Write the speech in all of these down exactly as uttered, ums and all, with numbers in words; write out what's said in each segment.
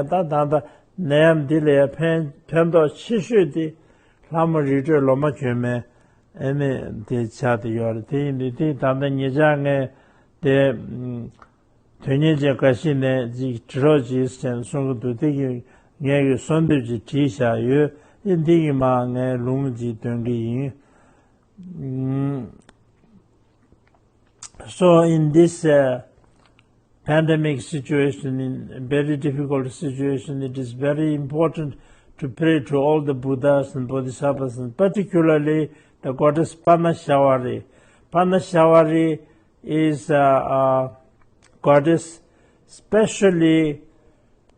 ད་ད་ལྟ་ནད་ཡམས་འདི་ལ་ཡང་ཕན་ཕན་ཐོགས་ཆེ་ཤོས་དེ་ལྷ་མོ་རི་ཁྲོད་ལོ་མ་གྱོན་མའི་ཨེ་ནི་དེ་ཆགས་བསྡད་ཡོད་རེད། དེ་ཡིན་དུས་དེ་ད་ལྟ་ཉེ་ཆར་ངས་དེ་དོན་གཉེར་ཅན་འགའ་ཞིག་ནས་ཅིག་བྲི་རོགས་གྱིས་ཟེར་ནས་གསུང་གི་འདུག་དེ་གི་ངས་ཀྱི་གསོལ་འདེབས་ཅིག་བྲིས་བཞག་ཡོད། ཨེ་འདི་གི་མ་ངས་ལུང་ཅིག་འདོན་གི་ཡིན། So in this uh, pandemic situation, in very difficult situation, it is very important to pray to all the Buddhas and Bodhisattvas, and particularly the goddess Panashavari. Panashavari is a, a goddess specially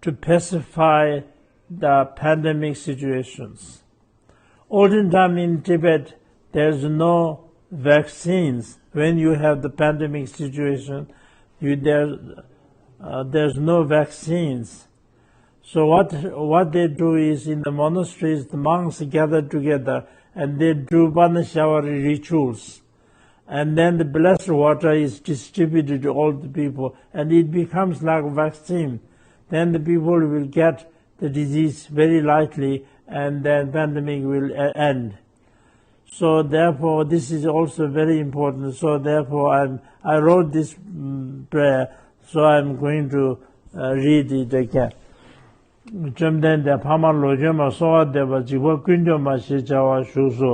to pacify the pandemic situations. Olden time in Tibet, there's no vaccines. When you have the pandemic situation, you, there, uh, there's no vaccines. So what, what they do is, in the monasteries, the monks gather together and they do Panashavari rituals. And then the blessed water is distributed to all the people, and it becomes like a vaccine. Then the people will get the disease very lightly, and then pandemic will uh, end. So therefore, this is also very important. So therefore, I'm, I wrote this mm, prayer, so I'm going to uh, read it again. བཅོམ་ལྡན་འདས་འཕགས་མ་ལོ་གྱོན་མ་གསོལ་བ་འདེབས་པ་འཇིགས་པ་ཀུན་འཇོམས་མ་ཞེས་བྱ་བ་བཞུགས་སོ།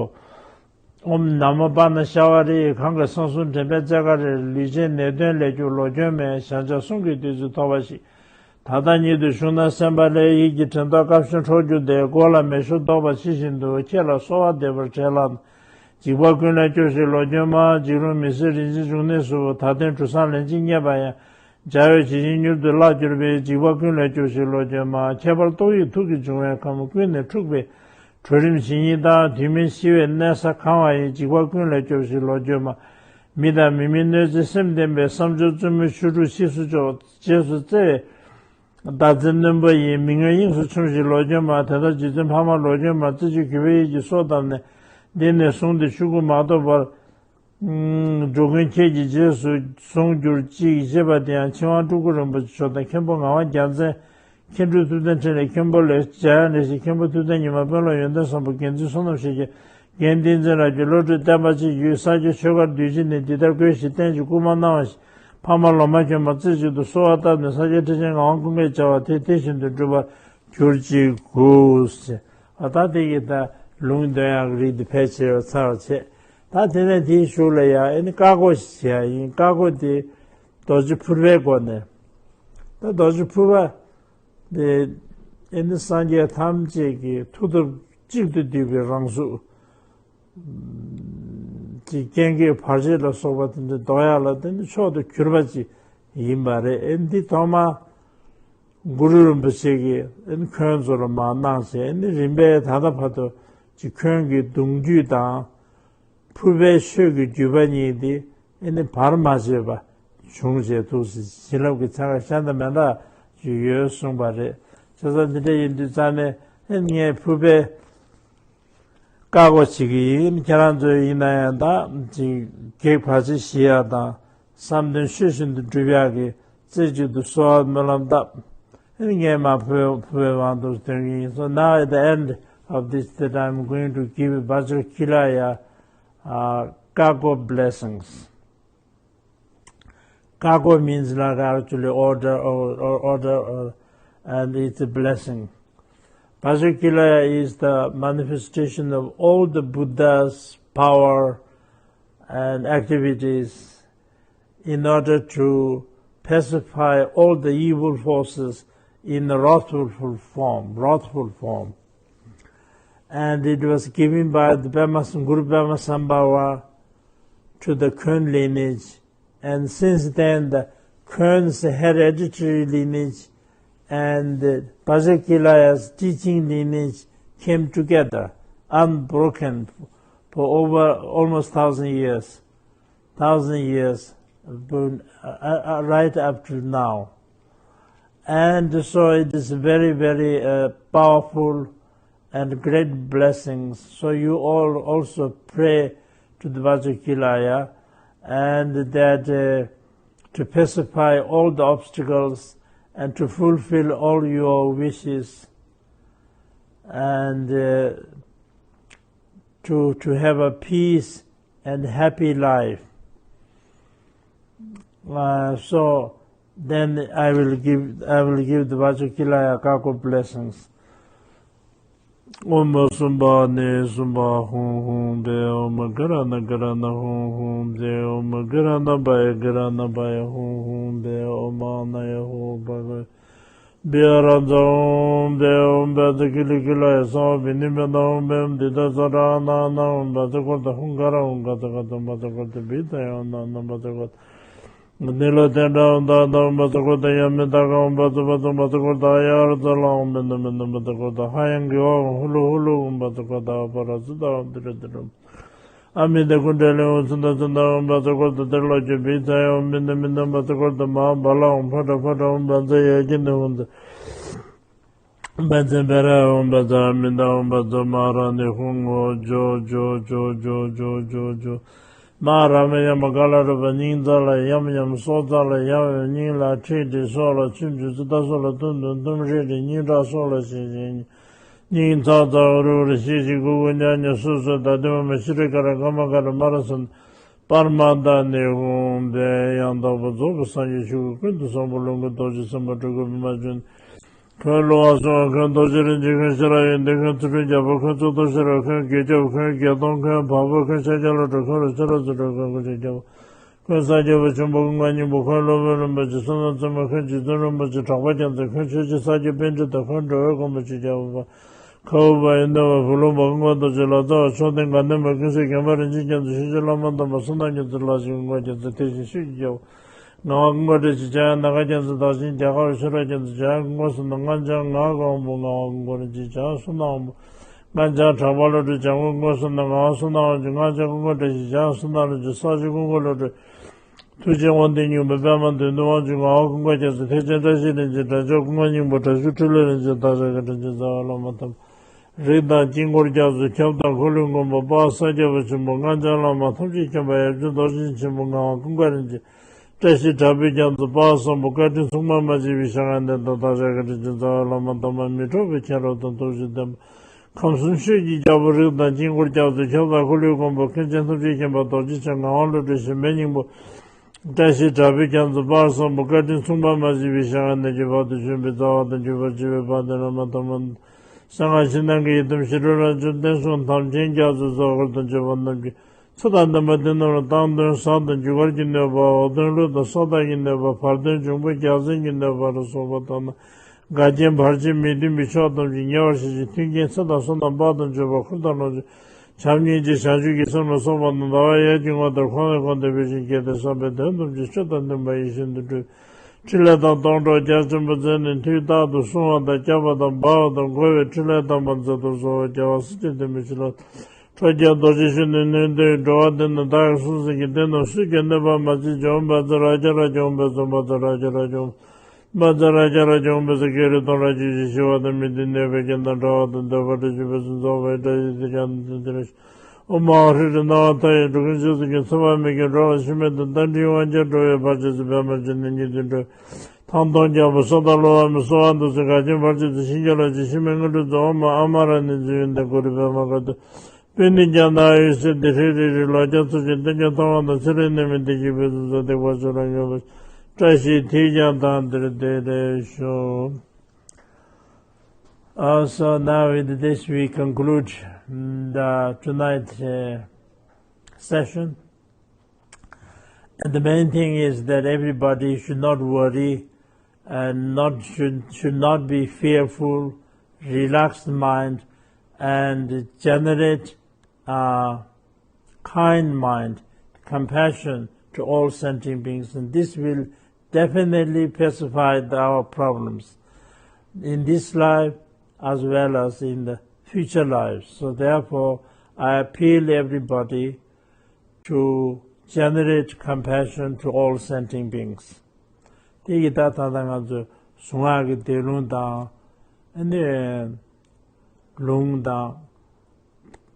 ཨོཾ་ན་མོ་པཱ་ན་ཤ་བ་རི། གང་གིས་གསང་གསུམ་དྲན་པས་རྩེ་དགའ་རེ། ལུས་ཅན་ནད་གདོན་ལས་སྐྱོབ་ལོ་གྱོན་མའི། ཞག་བྱ་གསུང་གི་བདུད་རྩི་ཐོབ་པ་ཞིག་ད་ལྟ་ཉིད་དུ་བཞུགས་ན་སེམས་པ་ལྷའི། ཡིད་ཀྱི་དྲན་རྟོག་སྐབས་ཤིག་འཕྲོག་གྱུར་ཏེ། མགོ་ལ་མེ་ཤོག་ལྡོག་པ་ཇི་བཞིན་དུ། ཁྱེད་ལ་གསོལ་བ་འདེབས་པར་བྲེལ་ལགས། འཇིགས་པ་ཀུན་ལས་སྐྱོབས་ཤིག་ལོ་གྱོན་མ། འཇིགས་རུང་མི་བཟོད་རིན་ཆེན་འབྱུང་གནས་སུ། ད་ལྟའི་གྲུ་གཟིངས་ལན་གཅིག་རྙེད་པ་ཡང་། བྱ་བའི་ཇི་བཞིན་མྱུར་དུ་བརླག་གྱུར་པའི། འཇིགས་པ་ཀུན་ལས་སྐྱོབས་ཤིག་ལོ་གྱོན་མ། ཁྱད་པར་ཏོག་དབྱིབས་དུག་གིས་བྱུང་བའི་ཁམས། ཀུན་ནས་འཁྲུགས་པའི་གྲོས་རིམ་ཇི་སྙེད་དང་། དུས་མིན་ཤི་བའི་གནས་ས་གང་བ་ཡི། འཇིགས་པ་ཀུན་ལས་སྐྱོབས་ཤིག་ལོ་གྱོན་མ། མི་དང་མི་མིན་གནོད་འཚེ་སེམས་ལྡན་པའི། བསམ་སྦྱོར་རྩུབ་མོའི་ཆོ་འཕྲུལ་ཕྱིས་སུ་འཇོག་རྗེས་སུ་བརྩེ་བའི་ཟླ་རྩེ་རྣོན་པོ་ཡིས། མི་མངོན་དབྱིངས་སུ་མཆོངས་ཤིག་ལོ་གྱོན་མ། དེ་ལྟར་རྗེ་བཙུན་འཕགས་མ་ལོ་གྱོན་མ། རྩེ་གཅིག་གུས་པའི་ཡིད་ཀྱིས་གསོལ་བཏབ་ནས། འདི་ནས་བཟུང་སྟེ་ཆོས་སྐུ་མ་ཐོབ་བར། འགྲོ་ཀུན་ཁྱེད་ཀྱི་རྗེས་སུ་བཟུང་གྱུར་ཅིག་ཅེས་པ་དེ་ཡང་ཆེ་དབང་སྤྲུལ་སྐུ་རིན་པོ་ཆེ་མཆོག་དང་། མཁན་པོ་ངག་དབང་རྒྱལ་མཚན། མཁན་སྤྲུལ་ཐུབ་བསྟན་འཕྲིན་ལས། མཁན་པོ་ལས་འཇམ་དབྱངས་ལེགས་བཤད། མཁན་པོ་ཐུབ་བསྟན་ཉི་མ། དཔོན་སློབ་ཡོན་ཏན་བཟང་པོ། རྒྱལ་འཛིན་བསོད་ནམས་ཞེས་བྱའི། རྒན་བསྟན་འཛིན་རབ་རྒྱས། བློ་གྲོས་བརྟན་པ་བཅས་ཀྱིས། ས་སྐྱ་ཆོས་སྒར་འདུས་སྤྱི་ནས། འདི་ལྟར་བསྐོས་ཤིག་བསྟན་ཅིང་སྐུལ་མ་གནང་བ་ཞིག་འཕགས་མ་ལོ་མ་གྱོན་མ་རྩེ་གཅིག་ཏུ་གསོལ་བ་བཏབ་ནས། ས་སྐྱའི་ཁྲི་ཆེན་ངག་དབང་ཀུན་དགའི་བྱ་བ་དེ་དེ་བཞིན་དུ་འགྲུབ་པར་གྱུར་ཅིག་གུ། ཨ་ད་དེ་གི་ད་ལུང་འདོན་ཡག་རིགས་འདི་ཕལ་ཆེ་བ་ཚར་བ་བྱས། ད་དེ་ནས་དེའི་གཞུག་ལ་ཡང་ཨེ་ནི་བཀའ་བསྒོ་ཞིག་བྱེད་ཡ་ཡིན། བཀའ་བསྒོ་དེ་རྡོ་རྗེ་ཕུར་པའི་སྒོ་ནས། ད་རྡོ་རྗེ་ཕུར་པ་དེ་ཨེ་ནི་སངས་རྒྱས་ཐམས་ཅད་ཀྱི་མཐུ་སྟོབས་གཅིག་ཏུ་བསྡུས་པའི་རང་གཟུགས། ཀྱི་རྐྱེན་གྱིས་བར་ཆད་ལ་སོགས་པ་དེ་འདྲ་ཟློག་ཡག་ལ་དེ་ནི་མཆོག་ཏུ་གྱུར་པ་ཅིག་ཡིན་པ་རེད། ཨེ་འདི་ཐོག་མ་གུ་རུ་རིན་པོ་ཆེ་གིས་ཨེ་འཁོན་ཚོ་ལ་མར་གནང་བྱས། ཨེ་ནི་རིམ་པས་ད་ལྟ་བར་དུ་ཅིག་འཁོན་གྱི་གདུང་རྒྱུད་དང་ཕུར་པའི་ཆོས་ཀྱི་བརྒྱུད་པ་གཉིས་དེ་ཨེ་ནི་བར་མ་ཆད་པ་བྱུང་བྱས་འདུག་ཟེར། བྱིན་རླབས་ཀྱི་ཚན་ཁ་ཤ་སྟག་མི་འདྲ་ཅིག་ཡོད་གསུངས་པ་རེད། བྱས་ཙང་འདི་འདྲ་ཡིན་དུས་ཙང་ནས་ཨེ་ངས་ཕུར་པའི་བཀའ་བསྒོ་བྱེད་ཀྱི་ཡིན། ཁྱེད་རང་ཚོས་ཡིན་ན་ཡང་ད་ཅིག་གེགས་བར་ཆད་ཞི་ཡག་དང་། བསམ་དོན་ཆོས་བཞིན་དུ་འགྲུབ་ཡག་གི་རྩེ་གཅིག་ཏུ་གསོལ་བ་སྨོན་ལམ་བཏབ། ཨེ་ངས་མ་ཕུལ་ཕུལ་བའི་དབང་དུ་འདོན་གྱི་ཡིན། So now at the end of this, that I'm going to give Vajrakilaya uh, Kako blessings. Kako means like actually order or, or order or, and it's a blessing. Vajrakilaya is the manifestation of all the Buddha's power and activities in order to pacify all the evil forces in the wrathful form, wrathful form. And it was given by the Pema, Guru Pema Sambhava to the Khön lineage. And since then, the Khön's hereditary lineage and Vajrakilaya's teaching lineage came together unbroken for over almost thousand years. Thousand years, uh, uh, uh, right up to now. And so it is very, very uh, powerful and great blessings. So you all also pray to the Vajrakilaya and that uh, to pacify all the obstacles and to fulfill all your wishes and uh, to, to have a peace and happy life. Uh, so then I will give I will give the Vajrakilaya Kako blessings. ཨོཾ་སུམྦྷ་ནི་སུམྦྷ་ཧཱུྃ་ཧཱུྃ་བེ། ཨོཾ་ག་ར་ཎ་ག་ར་ཎ་ཧཱུྃ་ཧཱུྃ་བེ། ཨོཾ་ག་ར་ཎ་བ་ཡ་ག་ར་ཎ་བ་ཡ་ཧཱུྃ་ཧཱུྃ་བེ། ཨོཾ་ཨཱ་ན་ཡ་ཧོ་བྷ་ག་བྷི་ཡ་ར་ཛ་ཧཱུྃ་བེ། ཨོཾ་བཛྲ་ཀི་ལི་ཀི་ལ་ཡ་སྭ་བྷཱ་བི་ནི་བ་ན་ཧཱུྃ་བེ། ཨོཾ་དི་ད་ཙ་ཏྲ་ཨ་ན་ཨ་ན། ཨོཾ་བཛྲ་ཀོ་ཏ་ཧཱུྃ་ག་ར་ཧཱུྃ་ག་ཙ་ག་ཏ། ཨོཾ་བཛྲ་ཀོ་ཏ་བི་ད་ཡ་ཨ་ན་ཨ་ན། ཨོཾ་བཛྲ་ཀོ་ཏ་ནི་ལ་ཏེ་འདྲ་འོང་ད་འདམ་བ་ཙོ་ཀོ་ཏ་ཡ་མི་ད་ག་འོང་བ་ཙོ་བ་ཙོ་བ་ཙོ་ཀོ་ཏ་ཡ་ར་ཙ་ལ་འོང་མི་འདམ་མི་འདམ་བ་ཙོ་ཀོ་ཏ་ཧ་ཡང་གི་བ་འོང་ཧུ་ལུ་ཧུ་ལུ་འོང་བ་ཙོ་ཀོ་ཏ་ཨ་པ་ར་ཙི་ད་འོང་དི་ར་དི་ར་ཨ་མི་ད་ཀུན་དྲ་ལེ་འོང་ཚུན་ད་ཚུན་ད་འོང་བ་ཙོ་ཀོ་ཏ་དེར་ལོ་ཅོ་བི་ཚ་ཡ་འོང་མི་འདམ་མི་འདམ་བ་ཙོ་ཀོ་ཏ་མ་བ་ལ་འོང་ཕ་ཏྲ་ཕ་ཏྲ་འོང་བ་ཛ་ཡ་གི་འདི་འོང་ཛ། བན་ཚན་བེ་ར་འོང་བ་ཛ་མི་འདའ་འོང་བ་ཛ་མ་ར་ནི་ཧུང་ངོ་ཇོ་ཇོ་ཇོ་ཇོ་ཇོ་ཇོ་ཇོ། མ་ར་མེ་ཡ་མ་ག་ལ་རུ་བ་སྙིང་རྩ་ལ་ཡམ་ཡམ་སྲོག་རྩ་ལ་ཡམ་ཡམ་སྙིང་ལ་ཁྲིད་དྲི་སྲོག་ལ་ཆུན་ཆུ་ཙི་ད་སྲོག་ལ་ཏུམ་ཏུམ་ཏུམ་རེ་རེ་སྙིང་ཁྲག་སྲོག་ལ་ཞིང་ཞིང་སྙིང་ཚ་ཚ་རུ་རུ་ཤི་ཤི་གུ་གུ་ཉ་ཉ་སུ་སུ་ད་དུ་མ་མ་ཤི་རི་ཀ་ར་ཀ་མ་ཀ་ར་མ་ར་སུན། པར་མ་ད་ནི་ཧུང་བེ་ཡང་དག་པར་རྫོགས་པའི་སངས་རྒྱས་ཆོས་ཀུན་ཏུ་བཟང་པོ་ལོངས་སྐུ་རྡོ་རྗེ་སེམས་དཔའ་སྤྲུལ་སྐུ་པདྨ་འབྱུང་། འཁོན་ཀླུ་དབང་སོགས་འཁོན་རྡོ་རྗེ་རིན་ཆེན་འཁོན་ཤེས་རབ་ཡོན་ཏན་འཁོན་ཚུལ་ཁྲིམས་རྒྱལ་པོ་འཁོན་གཙུག་ཏོར་ཤེས་རབ་འཁོན་དགེ་སྐྱབས་འཁོན་བརྒྱད་སྟོང་འཁོན་བག་ཕེབས་འཁོན་ཤཱཀྱ་བློ་གྲོས་འཁོན་རུ་ཤེས་རབ་རྫུ་འཕྲུལ་འཁོན་ཀུན་ཤེས་རྒྱལ་པོ་འཁོན་ས་སྐྱ་པ་ཆེན་པོ་ཀུན་དགའ་སྙིང་པོ་འཁོན་སློབ་དཔོན་རིན་པོ་ཆེ་བསོད་ནམས་བཙུན་མ་འཁོན་རྗེ་བཙུན་རིན་པོ་ཆེ་གྲགས་པ་རྒྱལ་མཚན་འཁོན་ཆོས་རྗེ་ས་སྐྱ་པཎྜི་ཏ་འཁོན་འགྲོ་བའི་མགོན་པོ་ཆོས་རྒྱལ་པོ། ཁ་འུ་བ་ཡོན་ཏན་བ་བུ་ལོན་པ་ཀུན་དགའ་རྡོ་རྗེ་ལ་ཙ་བ་མཆོག་ལྡན་དགའ་ལྡན་པ་ཀུན་གསལ་མཁྱེན་པ་རིན་ཆེན་རྒྱ་མཚོ་ཤེས་བྱ་བླ་མ་དམ་པ་བསོད་ནམས་རྒྱ་མཚོ་ལ་ཞིག་ཀུན་དགའ་རྒྱ་མཚོ་ཐེག་ཆེན་ཤེས་ཀྱི་རྒྱལ་པོ། ངག་དབང་ཀུན་དགའ་བཀྲ་ཤིས་འཇམ་དབྱངས་ནམ་མཁའ་རྒྱ་མཚོ་བདག་ཆེན་རྒྱ་གར་བ་ཤེས་རབ་རྒྱ་མཚོ་འཇམ་དབྱངས་ཀུན་དགའ་བསོད་ནམས་སྔགས་འཆང་ངག་དབང་པོ་ངག་དབང་ཀུན་དགའ་རིན་ཆེན་འཇམ་དབྱངས་བསོད་ནམས་དབང་པོ། སྔགས་འཆང་གྲགས་པ་བློ་གྲོས་འཇམ་མགོན་ཀུན་དགའ་བསོད་ནམས་ངག་དབང་བསོད་ནམས་དབང་ཕྱུག་སྔགས་འཆང་ཀུན་དགའ་བཀྲ་ཤིས་འཇམ་དབྱངས་བསོད་ནམས་བློ་གྲོས་ས་སྤྱོད་ཀུན་དགའ་བློ་གྲོས། ཐུགས་རྗེ་དབང་ལྡན་སྙིང་པོ་པདྨ་འདུས་མདུན་དབང་ཕྱུག་ངག་དབང་ཀུན་དགའ་རྒྱ་མཚོ་ཐེག་ཆེན་བཀྲ་ཤིས་རིན་ཆེན་དྲན་མཆོག་ཀུན་དགའ་སྙིང་པོ་དྲག་ཤུལ་འཕྲིན་ལས་རིན་ཆེན་བདག་ཅག་གི་དྲིན་ཅན་རྩ་བའི་བླ་མ་དམ་པ། རིགས་དང་དཀྱིལ་འཁོར་རྒྱ་མཚོ་ཁྱབ་བདག་འཁོར་ལོའི་མགོན་པོ་དཔལ་ས་སྐྱ་པ་ཆེན་པོ་སྔགས་འཆང་བླ་མ་ཐམས་ཅད་མཁྱེན་པ་ཡབ་རྗེ་རྡོ་རྗེ་ཆེན་པོ་ངག་དབང་ཀུན་དགའ་རིན་ཆེན་བཀྲ་ཤིས་དྲག་པོའི་རྒྱ་མཚོ་དཔལ་བཟང་པོ་བཀའ་དྲིན་མཚུངས་པ་མ་མཆིས་པའི་ཞལ་སྔ་ནས་དང་བདག་ཅག་གི་དྲིན་ཅན་རྩ་བའི་བླ་མ་དམ་པ་མི་འཕྲོགས་པའི་མཁྱེན་རབ་དང་སྟོབས་བཞི་ལྡན་པ། ཁམས་གསུམ་ཆོས་ཀྱི་རྒྱལ་པོ་རིགས་དང་དཀྱིལ་འཁོར་རྒྱ་མཚོ་ཁྱབ་བདག་འཁོར་ལོའི་མགོན་པོ་མཁན་ཆེན་ཐམས་ཅད་མཁྱེན་པ་རྡོ་རྗེ་འཆང་ངག་དབང་བློ་གྲོས་གཞན་ཕན་སྙིང་པོ། བཀྲ་ཤིས་དྲག་པོའི་རྒྱ་མཚོ་དཔལ་བཟང་པོ་བཀའ་དྲིན་མཚུངས་པ་མ་མཆིས་པའི་ཞལ་སྔ་ནས་ཀྱི་བར་དུ་བྱོན་པའི་རྩ་བ་དང་བརྒྱུད་པར་བཅས་པའི་དཔལ་ལྡན་བླ་མ་དམ་པ། གསང་སྔགས་ཕྱི་ནང་གི་ཡི་དམ་ཞི་ཁྲོ་རབ་འབྱམས་བསྟན་སྲུང་དམ་ཅན་རྒྱ་མཚོའི་ཚོགས་འཁོར་དང་བཅས་པ་རྣམས་ཀྱིས། ཚེ་དང་ལྡན་པ་འདི་རྣམས་ལ་སྟེང་གདོན་གཟའ་དང་རྒྱུ་སྐར་གྱི་གནོད་པ། འོག་གདོན་ཀླུ་དང་ས་བདག་གི་གནོད་པ། བར་གདོན་འབྱུང་པོ་རྒྱལ་བཙན་གྱི་གནོད་པ་ལ་སོགས་པ་དག་ན། འགལ་རྐྱེན་བར་ཆད་མི་མཐུན་པའི་ཕྱོགས་ཐམས་ཅད་ཉེ་བར་ཞི་ཞིང་། མཐུན་རྐྱེན་ཚེ་དང་བསོད་ནམས་དཔལ་དང་འབྱོར་པ་འཁོར་དང་ལོངས་སྤྱོད་བྱམས་སྙིང་རྗེ་བྱང་ཆུབ་ཀྱི་སེམས་ལ་སོགས་པ་རྣམས་ཟླ་བ་ཡར་གྱི་ངོ་ལྟར་གོང་ནས་གོང་དུ་འཕེལ་ཞིང་རྒྱས་ཏེ་བསམ་པའི་དོན་ཐམས་ཅད་ཆོས་དང་མཐུན་པ་ཡིད་བཞིན་དུ་འགྲུབ། ཕྲིན་ལས་དང་སྡོང་གྲོགས་རྒྱ་ཆེན་པོ་མཛད་ནས་མཐུ་རྟག་ཏུ་བསྲུང་བ་དང་བསྐྱབ་པ་དང་སྦ་བ་དང་བསྒོ་བའི་ཕྲིན་ལས་དམ་པ་མཛད་དུ་གསོལ་བ་རྒྱལ་བ་སྲས་བཅས་བདེ་མོ་ཞིང་ལ། ཁྲོ་རྒྱལ་རྡོ་རྗེ་གཞོན་ནུའི་ནུས་ལྡན་འགྲོ་བ་འདི་ནི་བདག་གིས་གསུངས་ཟིན་གྱི་འདི་རྣམས་སུས་ཀྱང་གནོད་པ་མ་བྱེད་ཅིག། ཨོཾ་བཛྲ་ཨ་ཏྱ་ར་ཅ་ཨོཾ་བཛྲ་བཛྲ་ཨ་ཏྱ་ར་ཅ་ཨོཾ་བཛྲ་ཨ་ཏྱ་ར་ཅ་ཨོཾ་བཛྲ་ཀེང་རུས་གདོན་རབ་ཅན་ཞི་བ་དང་མི་མཐུན་གནོད་པའི་རྐྱེན་དང་འབྲེལ་བ་དང་འདོད་པ་འགྲུབ་པའི་ཕུན་སུམ་ཚོགས་པའི་བཀྲ་ཤིས་དེ་ཀྱང་དེ་ལ། ཨོཾ་ཨཱཿཧྲཱིཿ་རཏྣ་ཝ་ཏ་ཡེ། འགྲོ་ཀུན་སྤྱོད་གསུམ་གྱི་མཚོ་འཕགས་མི་བསྐྱོད་འགྲོ་བ་ཞི་མི་དང་། རྟ་མགྲིན་དབང་ཆེན་འགྲོ་བའི་བར་ཆད་སོགས་པདྨ་འབྱུང་གནས་སྙིང་ཐིག་འགྲོ་བའི་ཐང་སྟོང་རྒྱལ་པོ་སོ་ཏ་ལོ་བ་མི་གསོད་པ་འདུལ་ཚུལ་འགལ་རྐྱེན་བར་ཆད་སོགས་ཕྱིན་རྒྱ་ལ་ཕྱིན་ཕྱི་མའི་དངོས་གྲུབ་སྩོལ། ཨོཾ་ཨ་མ་ར་ཎི་ཙི་ཡོན་ཏན་གུ་རུ་པདྨ་དཀར་སྟོད། པུ་ནེ་ཛྙཱ་ན་ཨ་ཡུ་ཙི་དྷི་རི་རི་ལོ་བརྒྱ་འཚོ་ཞིང་བསྟན་སྐྱོང་ཐོབ་པ་དང་ཚེ་རིང་ནད་མེད་བདེ་སྐྱིད་ཕུན་སུམ་ཚོགས་སྡིག་པ་ཚུ་ལ་ངེས་པར་བཀྲ་ཤིས་ཐིག་ཀྱང་དང་དེར་བདེ་ལེགས་ཤོག. Uh, so now with this we conclude the tonight uh, session. And the main thing is that everybody should not worry and not should should not be fearful, relaxed mind, and generate uh, kind mind, compassion to all sentient beings, and this will definitely pacify our problems in this life as well as in the future lives. So therefore, I appeal everybody to generate compassion to all sentient beings. དེ་ཡི་ད་ད་ལྟ་ང་ཚོས་གཟུངས་སྔགས་ཀྱི་བཟླས་ལུང་དང་ཨ་ནི་ལུང་དང་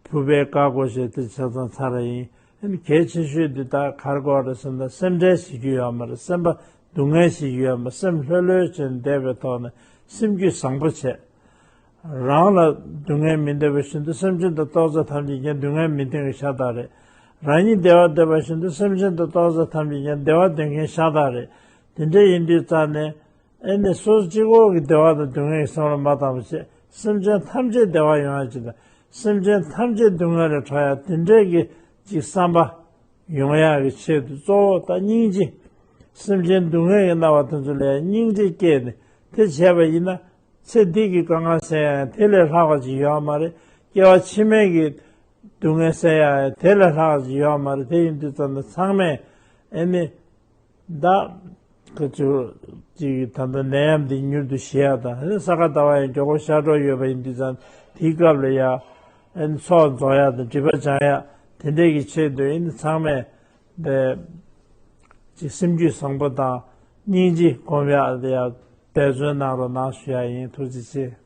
ཕུར་པའི་བཀའ་བསྒོ་བྱས་ཏེ་ཆ་ཚང་ཚར་བ་ཡིན། ཨ་ནི་གལ་ཆེ་ཤོས་དེ་ད་ག་རེ་དགོས་རེད་ཟེར་ན་སེམས་ཁྲལ་བྱེད་རྒྱུ་ཡོད་མ་རེད། སེམས་པ་ སྡུག་བསྔལ་ཞིག་ཡོད་མ། སེམས་ལྷོད་ལྷོད་བྱས་ནས་བསྡད་པའི་ཐོག་ནས་སེམས་རྒྱུད་བཟང་པོ་བྱས། རང་ལ་སྡུག་བསྔལ་མི་འདོད་པ་བཞིན་དུ་སེམས་ཅན་དང་ཏོག་ཙམ་ཐམས་ཅད་ཀྱང་སྡུག་བསྔལ་མི་འདོད་མཁན་ཤ་སྟག་རེད། རང་ཉིད་བདེ་བ་འདོད་པ་བཞིན་དུ་སེམས་ཅན་དང་ཏོག་ཙམ་ཐམས་ཅད་ཀྱང་བདེ་བ་འདོད་མཁན་ཤ་སྟག་རེད། དེ་འདྲ་ཡིན་དུས་ཙང་ནས། ཨེ་ནི་སོ་སོ་གཅིག་པོ་གི་བདེ་བ་དང་སྡུག་བསྔལ་གྱི་བསམ་བློ་མ་བཏང་བ་བྱས། སེམས་ཅན་ཐམས་ཅད་བདེ་བ་ཡོང་ཡ་ཅིག་དང་། སེམས་ཅན་ཐམས་ཅད་སྡུག་བསྔལ་ལས་གྲོལ་ཡ་དེ་འདྲའི་གི་ཅིག་བསམ་པ་ཡོང་ཡ་གི་ཆེད་དུ། གཙོ་བོ་ད་སྙིང་རྗེ། སེམས་ཅན་སྡུག་བསྔལ་གྱི་རྣམ་པ་དེ་ཚོ་ལ་སྙིང་རྗེ་སྐྱེས་ནས་དེ་བྱས་པ་ཡིན་ན། ཚེ་འདི་གི་དཀའ་ངལ་སེལ་ཡ་ཡང་དེ་ལས་ལྷག་པ་ཅིག་ཡོད་མ་རེད། སྐྱེ་བ་ཕྱི་མའི་གི་སྡུག་བསྔལ་སེལ་ཡ་ཡང་དེ་ལས་ལྷག་པ་ཅིག་ཡོད་མ་རེད། དེ་ཡིན་དུས་ཙམ་ན་ཚང་མས་ཨེ་ནི། ད་ཁོ་ཚོ་ཅིག་ད་ལྟ་ནད་ཡམས་འདི་མྱུར་དུ་ཞི་ཡ་དང་། ས་ག་ཟླ་བ་ཡང་མགྱོགས་པོ་ཤར་འགྲོ་ཡོད་པ་ཡིན་དུས་ཙང་། དེའི་སྐབས་ལ་ཡ་ཨེ་ནི་ཚོགས་རྫོགས་ཡ་དང་སྒྲིབ་པ་སྦྱང་ཡ་དེ་འདྲས་ཀྱི་ཆེད་དུ་ཨེ་ནི་ཚང་མས་དེ་ཅིག་སེམས་རྒྱུད་བཟང་པོ་དང་སྙིང་རྗེ་སྒོམ་ཡ་དེ་ཡ་འབད་བརྩོན་གནང་རོགས་གནང་ཞུ་ཡ་ཡིན། ཐུགས་རྗེ་ཆེ།